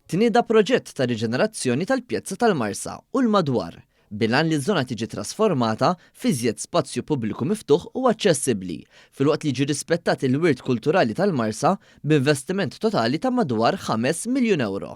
Tnieda proġett ta' riġenerazzjoni tal-Pjazza tal-Marsa u l-madwar, bil-għan li ż-żona tiġi trasformata f'iżjed spazju pubbliku miftuħ u aċċessibbli, filwaqt li jiġi rispettat il-wirt kulturali tal-Marsa b'investiment totali ta' madwar 5 miljun ewro.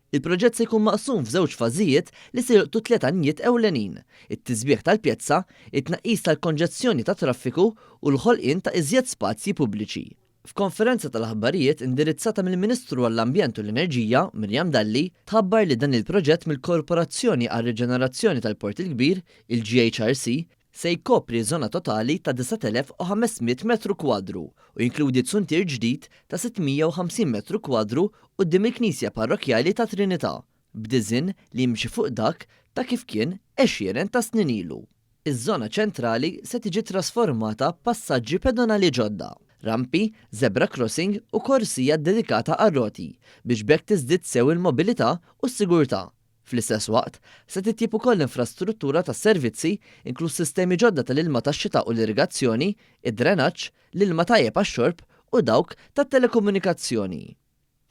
Il-proġett se jkun maqsum f'żewġ fażijiet li se jolqtu tliet għanjiet ewlenin: it-tisbiħ tal-pjazza, it-tnaqqis tal-konġestjoni tat-traffiku u l-ħolqien ta' iżjed spazji pubbliċi. F'konferenza tal-aħbarijiet indirizzata mill-Ministru għall-Ambjent u l-Enerġija, Miriam Dalli, tħabbar li dan il-proġett mill-Korporazzjoni għar-Riġenerazzjoni tal-Port il-Kbir, il-GHRC, se jkopri żona totali ta' 9,500 metru kwadru u jinkludi zuntier ġdid ta' 650 metru kwadru quddiem il-Knisja Parrokkjali ta' Trinità, b'diżinn li jimxi fuq dak ta' kif kien għexieren ta' snin ilu. Iż-żona ċentrali se tiġi trasformata b'passaġġi pedonali ġodda, rampi, zebra crossing u korsija ddedikata għar-roti biex b'hekk tiżdied sew il-mobilità u s-sigurtà. Fl-istess waqt, se titjieb ukoll l-infrastruttura tas-servizzi, inkluż sistemi ġodda tal-ilma tax-xita u l-irrigazzjoni, id-drenaġġ, l-ilma tajjeb għax-xorb u dawk tat-telekomunikazzjoni.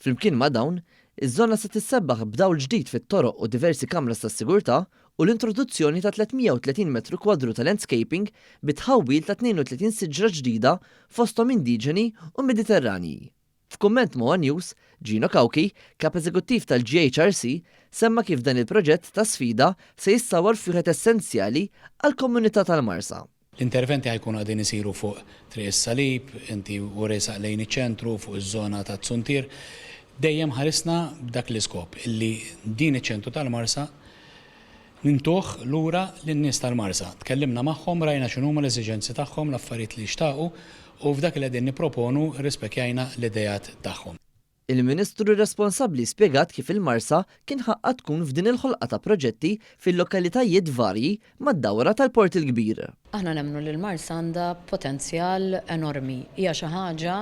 Flimkien ma' dawn, iż-żona se tissebbaħ b'dawl ġdid fit-toroq u diversi kameras tas-sigurtà u l-introduzzjoni ta' 330 metru kwadru ta' landscaping bi tħawwil ta' 32 siġra ġdida fosthom indiġeni u Mediterranji. F'kumment ma' One News, Gino Cauchi, kap eżekuttiv tal-GHRC, semma kif dan il-proġett ta' sfida se jissawar f'wieħed essenzjali għall-komunità tal-Marsa. L-interventi ħa jkunu qegħdin isiru fuq Triq is-Salib, inti u riesaq lejn iċ-ċentru, fuq iż-żona taz-Zuntier. Dejjem ħarisna b'dak l-iskop illi din iċ-ċentru tal-Marsa nintuh lura lin-nies tal-Marsa. Tkellimna magħhom, rajna x'inhuma l-eżiġenzi tagħhom, l-affarijiet li xtaqu u f'dak li qegħdin nipproponu rrispekjajna l-ideat tagħhom. Il-Ministru responsabbli spjegat kif il-Marsa kien ħaqqa tkun f'din il-ħolqa ta' proġetti fil-lokalitajiet varji mad-dawra tal-Port il-Kbir. Aħna nemmnu li l-Marsa għandha potenzjal enormi. Hija xi ħaġa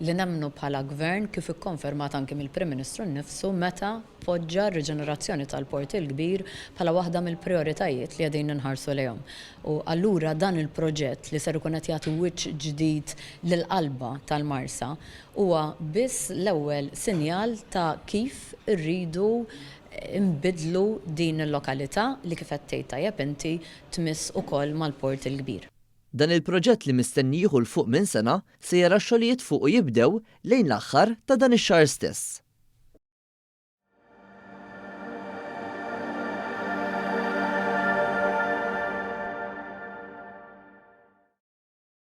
li nemmnu bħala gvern kif ikkonfermat anki mill-Prim Ministru nnifsu meta poġġa r-riġenerazzjoni tal-Port il-Kbir bħala waħda mill-prijoritajiet li qegħdin inħarsu lejhom. U allura dan il-proġett li ser ikun qed jagħti wiċċ ġdid lill-qalba tal-Marsa huwa biss l-ewwel sinjal ta' kif irridu nbiddlu din il-lokalità li kif qed tgħid tajjeb inti tmiss ukoll mal-Port il-Kbir. Dan il-proġett li mistenni jieħu 'l fuq minn sena se jara x-xogħlijiet fuqu jibdew lejn l-aħħar ta' dan ix-xahar stess.